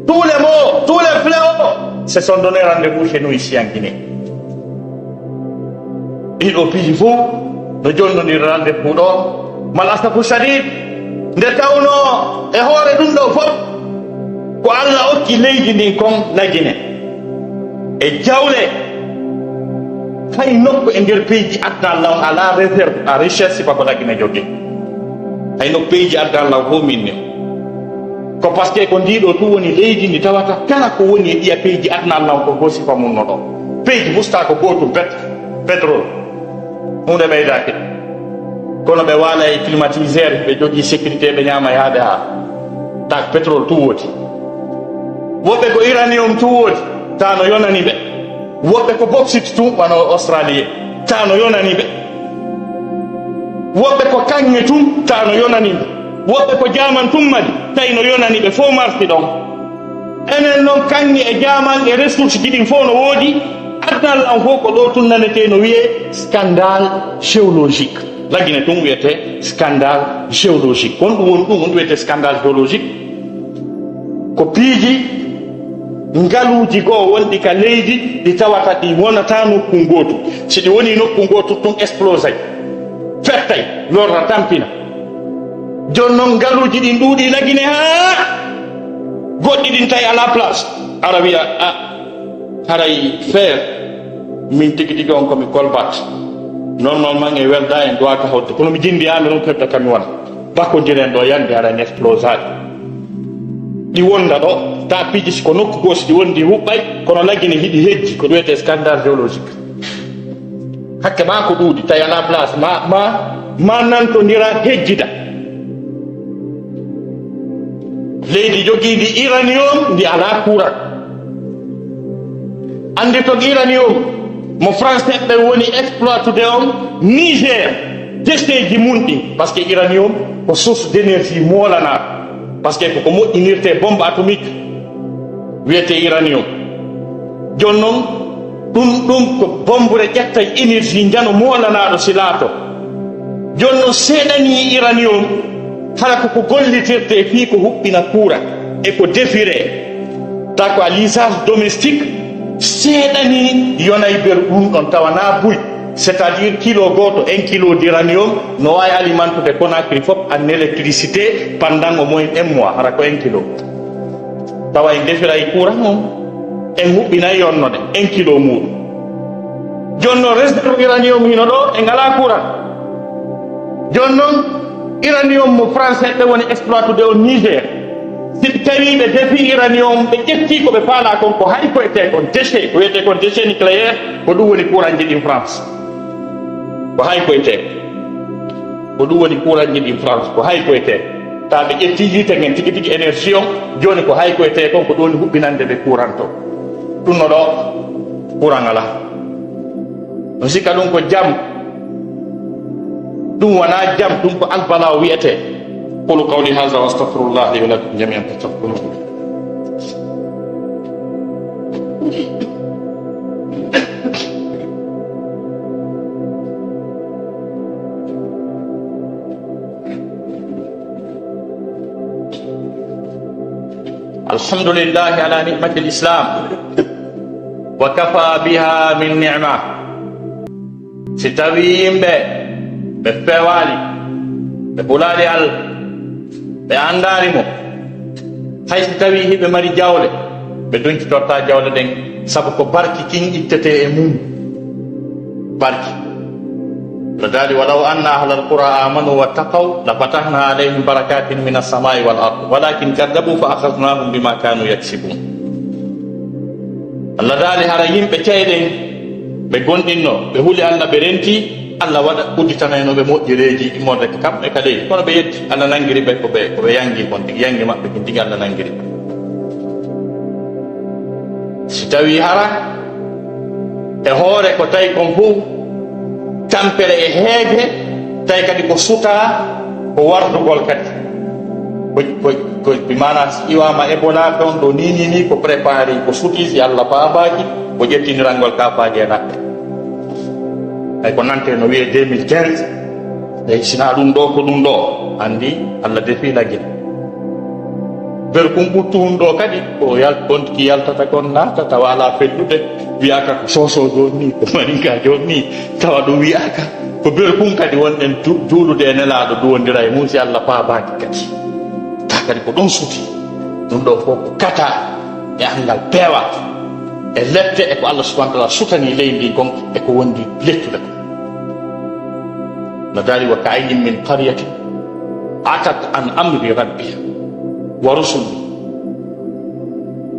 Tous les maux, tous les fléaux se sont donné rendez-vous chez nous ici en Guinée. Ɗiɗo piiji fof no jonnondiri rendez-vous ɗo. Mal asafu shadid, nde tawno e hoore ɗum ɗo fof ko Allah okki leydi ndin kon Lagine e jawle. Hay nokku e nder piiji aduna Allah on ala réserve, a richesse, sifa ko Lagine jogii. Hay nokku piiji aduna Allah on fof min ni. Ko parce que ko ndiɗo tu woni leydi ndi tawata kala ko woni e ɗiya piiji aduna Allah on ko go sifa mum no ɗo. Piiji musta ko gootum pet, pétrole. Huunde ɓeydaaki. Kono ɓe waala e climatiseur, ɓe jogii sécurité, ɓe ñaama yaade haa. Tak pétrole tu woodi. Woɓɓe ko uranium tu woodi, ta no yonani ɓe. Woɓɓe ko bauxite tun, wano Australie, ta no yonani ɓe. Woɓɓe ko kaŋŋe tun, ta no yonani ɓe. Woɓɓe ko jaaman tun mali, tawi no yonani ɓe, fof marsi ɗon. Enen noon, kaŋŋe e jaaman e ressource ji ɗin fof no woodi. Aduna Allah on fof ko ɗo tun nanetee no wiyee scandale géologique. Lagine tun wiyetee scandale géologique. Ko honɗum woni ɗum, honɗum wiyetee scandale géologique? Ko piiji ngaluuji goo wonɗi ka leydi, ɗi tawata ɗi wonataa nokku ngootu. Si ɗi wonii nokku ngootu, tun explosay, fettay, lorra, tampina. Jooni noon, ngaluuji ɗin ɗuuɗii Lagine haa goɗɗi ɗin tawi à la place. Ara wiya, "A, haray fer, min tigi tigi on ko mi kolbat. Normalement e welda en duwaka hawde. Kono mi jindi ande ɗon pebta kam mi wona. Bakkondiren ɗo yande ara en explosade." Ɗi wonda ɗo, ta piiji si ko nokku goo si ɗi wondi huɓɓay, kono Lagine hiɗi hejji, ko ɗum wiyetee scandale géologique. Hakke ma ko ɗuuɗi, tawi à la place, ma, ma, ma nantondira hejjida. Leydi jogiiɗi uranium ndi alaa courant. Anndi to uranium mo Français ɓe woni exploitude on, Niger, deseeji mum ɗin, parce que uranium ko source d'énergie moolanaa, parce que koko moƴƴinirte bombe atomique wiyetee uranium. Jooni non, ɗum, ɗum ko bombure ƴettay énergie njano moolanaaɗo si laato. Jooni non, seeɗanii uranium, hara ko ko gollitirte fii ko huɓɓina courant e ko defiree. Ta ko à l'usage domestique, seeɗanii yonay ber ɗum ɗon tawa na buy, c'est-à-dire kilo gooto, un kilo d'uranium, no waawi alimentude Conakry fof en électricité pendant au moins un mois, hara ko un kilo. Tawa en defiray courant on, en huɓɓinay yonnude un kilo muuɗum. Jooni non, réserve uranium hino ɗo, en alaa courant. Jooni non, uranium mo Français ɓe woni exploitude on Niger, si ɓe tawi ɓe defi uranium, ɓe ƴetti ko ɓe faalaa kon, ko hay ko etee kon déchet, ko wiyetee kon déchet nucléaire, ko ɗum woni courant ji ɗin France. Ko hay ko etee. Ko ɗum woni courant ji ɗin France, ko hay ko etee. Ta ɓe ƴetti yiite ngen tigi tigi énergie on, jooni ko hay ko etee kon, ko ɗum woni huɓɓinande ɓe courant to. Ɗum no ɗo, courant alaa. On sikka ɗum ko jam. Ɗum wonaa jam, ɗum ko albala o wiyetee. أقول قولي هذا وأستغفر الله لي ولكم جميعا فاستغفروه. الحمد لله على نعمة الإسلام وكفى بها من نعمة. Si tawii yimɓe ɓe feewaali, ɓe hulaali Alla, ɓe anndaali mo, hay si tawii hiɓe mari jawle, ɓe duncitotta jawle ɗen, sabu ko barki kin ittetee e mum. Barki. Alla daali, ولو أن أهل القرى آمنوا واتقوا لفتحنا عليهم بركات من السماء والأرض ولكن كذبوا فأخذناهم بما كانوا يكسبون. Alla daali, hara yimɓe ca'e ɗen, ɓe gomɗinno, ɓe huli Alla, ɓe renti, Alla waɗa udditanayno ɓe moƴƴereeji immorde ka kamɓe ka leydi. Kono ɓe yetti, Alla nanngiri ɓe ko ɓe, ko ɓe yanngi kon tigi, yanngi maɓɓe kin tigi Alla nanngiri ɓe. Si tawii hara e hoore ko tawi kon fof tampere e heege, tawi kadi ko sutaa, ko wardugol kadi. Ko, ko, ko, bi maanaa si iwaama Ebola ɗon ɗo ni, ni, ni, ko préparé, ko sutii, si Alla faabaaki, ko ƴettinirangol kaafaaje e naɓɓe. Ay ko nante no wiyee deux mille quinze, eyi, sinaa ɗum ɗo, ko ɗum ɗo, anndi Alla defii lagil. Berkun ɓuttu ɗum ɗo kadi, ko yal-, on ki yaltata kon naata, tawa alaa fellude, wiyaaka ko soosoo jooni ni, ko maninka jooni ni, tawa ɗum wiyaaka. Ko berkun kadi wonɗen ju-, juulude e Nelaaɗo, duwondira e mum, si Alla faabaaki kadi. Ta kadi ko ɗon suti. Ɗum ɗo fof ko kata e anngal peewal, e lepte, e ko Alla subhanahu wa taala sutani leydi ndin kon, e ko wondi lettude kon. No daali, وكأين من قرية عتت عن أمر ربها ورسله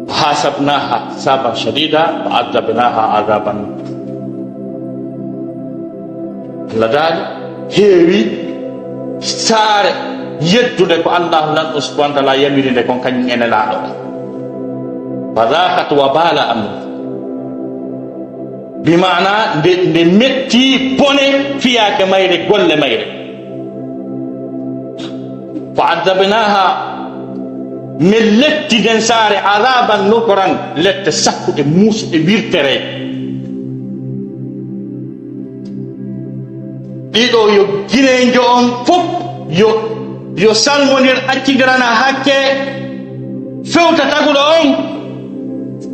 فحاسبناها حسابا شديدا وعذبناها عذابا نكرا. Alla daali, heewi saare yeddude ko Allaahu Lanɗo subhanahu wa taala yamiri nde kon, kañum e Nelaaɗo on. فذاقت وبال أمره. Bi maanaa nde, nde metti bone fiyaake mayre, golle mayre. فعذبناها, min letti nden saare, عذابا نكرا, lette sakkuɗe, muusuɗe, wirtere. Ɗiɗo yo gineejo on fof yo, yo salmondir, accidirana hakke, fewta taguɗo on,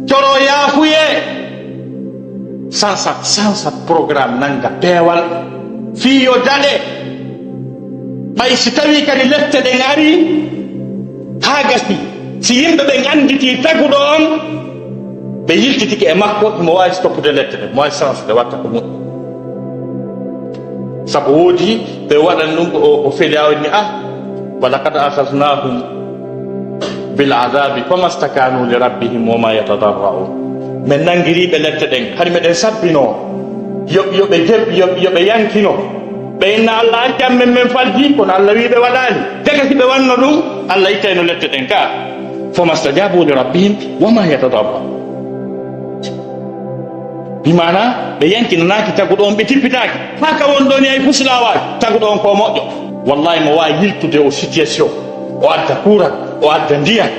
coro yaafuyee. Sansat, sansat programme nannga peewal fii yo daɗe. Ɓay si tawii kadi lette ɗen arii haa gasii, si yimɓe ɓen annditii taguɗo on, ɓe yiltitike e makko, himo waawi stoppude lette ɗen, mo waawi sansude, watta ko moƴƴi. Sabu woodi ɓe waɗan ɗum ko o, o feli, a waɗi ni, ah, ولقد أخذناهم بالعذاب فما استكانوا لربهم وما يتضرعون. Min nanngirii ɓe lette ɗen, hari meɗen sabbinoo yo, yo ɓe jeb-, yo, yo ɓe yankino. Ɓe inna Alla accan men, men falji, kono Alla wii ɓe waɗaali. Deke si ɓe wanno ɗum, Allah ittayno lette ɗen ka. Fama stajabu li rabbihim wa ma yatadarraun. Bi maana, ɓe yankinanaaki taguɗo on, ɓe tippitaaki. Haa ka won ɗon yahi fusilaawaaki, taguɗo on ko moƴƴo. Wallahi, mo waawi yiltude o situation, o adda kuuran, o adda ndiyan.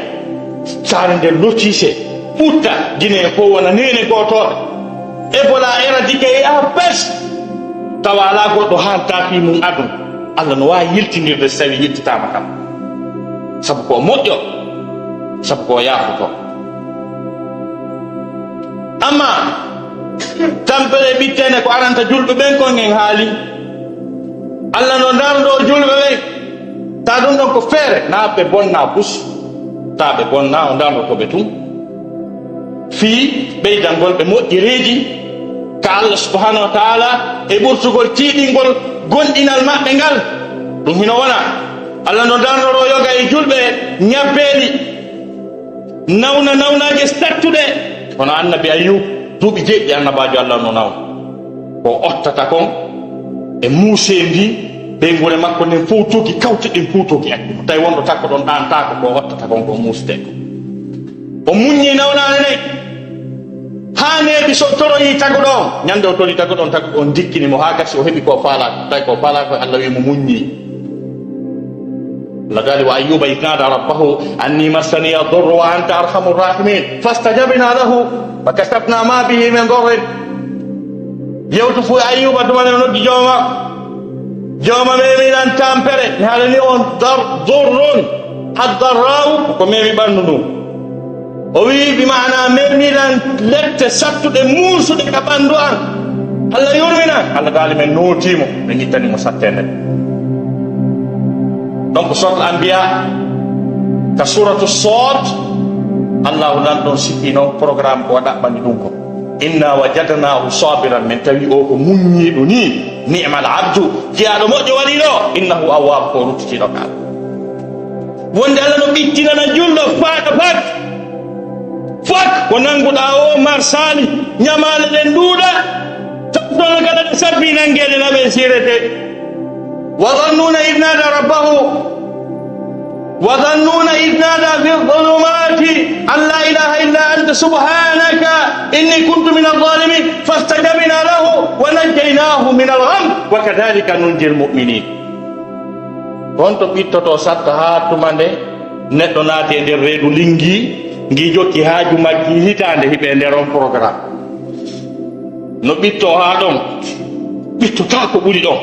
Saare nden lotise, ɓutta, Gine ko wona neene gootooɗo. Ebola éradiqué yaha pes. Tawa alaa goɗɗo haalta fii mum aduna. Allah no waawi yiltinirde so tawii yiltitaama kam. Sabu ko moƴƴo, sabu ko yaafoto. Amma tampere ɓitteende ko aranta julɓe ɓen kon en haali. Allah no darndo julɓe ɓen. Ta ɗum ɗon ko feere, na ɓe bonna bus, ta ɓe bonna, o darndoto ɓe tun. Fii ɓeydangol ɓe moƴƴereeji ka Allah subhanahu wa ta'ala e ɓurtugol tiiɗingol gonɗinal maɓɓe ngal. Ɗum hino wona Allah no darnoro yoga e julɓe ñabbeeli, nawna nawnaaje sattuɗe. Kono annabi Ayyub, duuɓi jeeɗiɗi annabaajo Allah no nawna. Ko ottata kon e muuseendi, ɓeynguure makko nden fow togi, kawti ɗin fow togi acci mo. Tawi wonɗo takko ɗon ɗaantaako, ko ottata kon ko muusete kon. O muññi nawnaare nden. Haa neeɓi so toroyi taguɗo on. Ñande o tori taguɗo on, taguɗo on dikkini mo haa gasi o heɓi ko faalaako. Tawi ko faalaako, Allah wi mo muññi. Allah daali, وأيوب إذ نادى ربه أني مسني الضر وأنت أرحم الراحمين فاستجبنا له فكشفنا ما به من ضر. Yewtu fu Ayyuba tuma nde o noddi jooma, jooma memi lan tampere, mi haalani on dar-, durrun, ad-darra'u, ko memi ɓanndu ndu. O wi'i, bi maana, memi lan lette sattuɗe muusuɗe ka ɓanndu an. Allah yurminan. Allah daali men nootii mo, men ittani mo sattende. Donc, Suratul Anbiya, ka Suratu Sod, Allahu nan ɗon sifi non programme ko ɗaɓɓani ɗum ko. Inna wajadnahu sabiran, men tawi o ko muññiiɗo ni, ni'mal abdu, jiyaaɗo moƴƴo waɗi ɗo, innahu awwab, ko ruttitiiɗo ka Allah. Wonde Allah no ɓittinana julɗo faa ka fat. Fat ko nannguɗaa o marsaali, ñamaale ɗen ɗuuɗa, tawtono kala ɗe sabbi nanngeede na ɓe sirete. وذا النون إذ نادى ربه، وذا النون إذ نادى في الظلمات أن لا إله إلا أنت سبحانك إني كنت من الظالمين فاستجبنا له ونجيناه من الغم وكذلك ننجي المؤمنين. Honto ɓittoto satta haa tuma nde neɗɗo naati e nder reedu linngi, ngi jokki haaju majji hitaande hiɓe e nder on programme? No ɓitto haa ɗon, ɓittotaa ko ɓuri ɗon.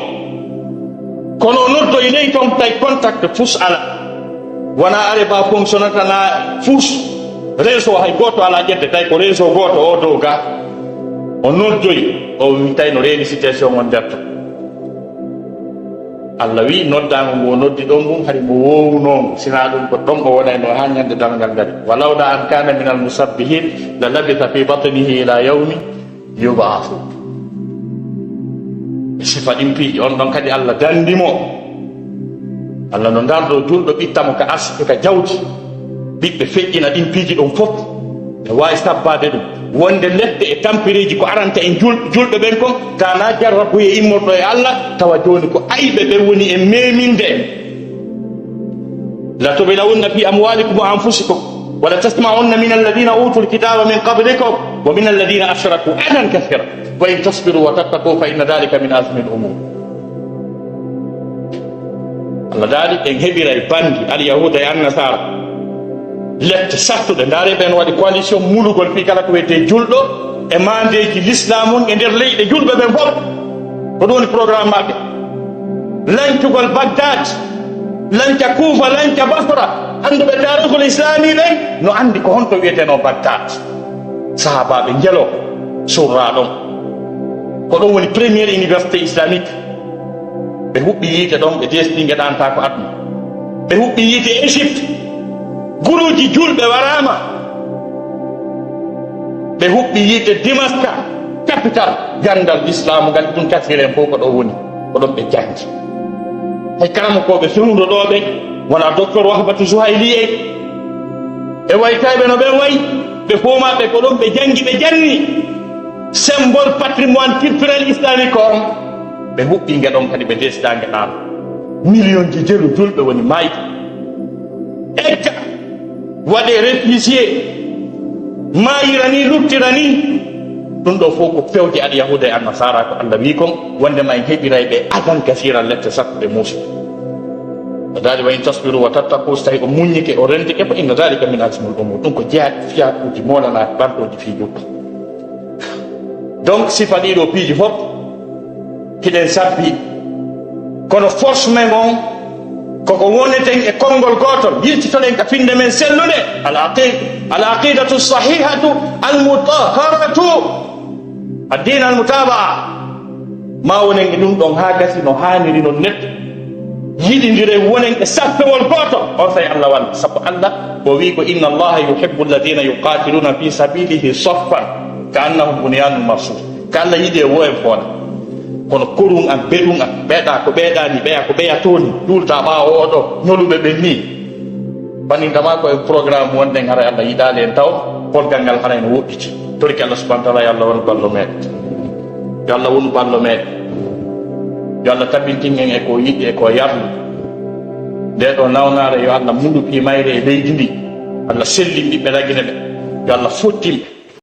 Kono o noddoyi ley ton, tawi contact fus ala. Wona are ba fonctionnata na fus. Réseau hay gooto ala ƴedde, tawi ko réseau gooto o dow ga. O noddoyi, o wi tawi no reeni situation on nder ton. Allah wi noddaango ngo o noddi ɗon ngun, hari mo woowunoo mo. Sinaa ɗum ko ɗon o wonayno haa ñande darngal ngari. ولولا أن كان من المسبحين للبث في بطنه إلى يوم يبعثون. E sifa ɗin piiji, on ɗon kadi Allah dandi mo. Allah no dardo julɗo ɓitta mo ka arsuka jawdi. Ɓiɓɓe feƴƴina ɗin piiji ɗon fof. E waawi sabbaade ɗum. Wonde lette e tampereeji ko aranta en jul-, julɓe ɓen kon, ta na jarrabuye immorɗo e Allah, tawa jooni ko ayɓe ɓe woni e meminde. لتبلون في أموالكم وأنفسكم ولتسمعن من الذين أوتوا الكتاب من قبلكم ومن الذين أشركوا أذى كثيرا وإن تصبروا وتتقوا فإن ذلك من عزم الأمور. Allah daali, en heɓiray bandi Alyahuuda e Annasaara. Lette sattuɗe, ndaare ɓen waɗi coalition mulugol fii kala ko wiyetee julɗo e maandeeji lislaam on e nder leyɗe julɓe ɓen fof. Ko ɗum woni programme maɓɓe. Lancugol Bagdad, lanca Kuufa, lanca Basra. Annduɓe taarihul islaami ɓen no anndi ko honto wiyetenoo Bagdad. Sahaabaaɓe njelo surraa ɗon. Ko ɗon woni première université islamique. Ɓe huɓɓi yiite ɗon, ɓe deesɗi ngeɗantaa ko aduna. Ɓe huɓɓi yiite Égypte, guruuji julɓe waraama. Ɓe huɓɓi yiite Dimaska, capital ganndal islaamu ngal, ɗum tafsir en fof ko ɗo woni, ko ɗon ɓe janngi. Hay karamokooɓe fewndo ɗo ɓe, wona docteur Wahbatu Zuhayli en, e waytayɓe no ɓen wayi, ɓe fof maɓɓe ko ɗon ɓe janngi, ɓe janni. Symbole patrimoine culturel islamique ko on. Ɓe huɓɓi nge ɗon kadi ɓe desda nge ɗaano. Million ji jelu julɓe woni maayɓe. Egga, waɗe réfugié, maayira ni, luttira ni. Ɗum ɗo fof ko pewje alyahuuda e annasara, ko Allah wi kon, wondema en heɓiray ɓe adan kasira, lette sappo e muusi. O daali, "Wa in tasbiru wa tattaqu", so tawi o muññike, o rendike, "fa inna dhalika min azmul umur." Ɗum ko jeyaɗi fiyaakuuji moolanaaki ɓantooji fii ɗum. Donc, sifa ɗiɗo piiji fof, hiɗen sabbi. Kono force men on, koko woneten e konngol gootol, yiltitoɗen ka finde men sellude, al aqid-, al aqidatu sahihatu, al mutahharatu, ad-din al mutabaa. Ma wonen e ɗum ɗon haa gasi no haaniri non neɗɗo. Yiɗindire wonen e sappewol gooto, on saa'i Allah walla. Sabu Allah o wi ko, "Inna Allaha yuhibbu alladhina yuqatiluna fi sabilihi saffan ka annahum bunyanun marsus." Ka Allah yiɗi e wo en foola. Kono korun an, beɗun an, ɓeeɗa ko ɓeeɗa ni, ɓeya ko ɓeya tooni, ɗulta ɓaawo o ɗo, ñoluɓe ɓen ni. Bannin dama ko e programme wonɗen, haray Allah yiɗaali en taw, polgal ngal haray no woɗɗiti. Torki Allah subhanahu wa ta'ala, yo Allah wonu ballo meɗen. Yo Allah wonu ballo meɗen. Yo Allah tabintin en e ko yiɗi e ko yarli. Nde ɗo nawnaare, yo Allah mundu pi mayre e leydi ndi. Allah sellin ɓiɓɓe ragine ɓe. Yo Allah fottin ɓe.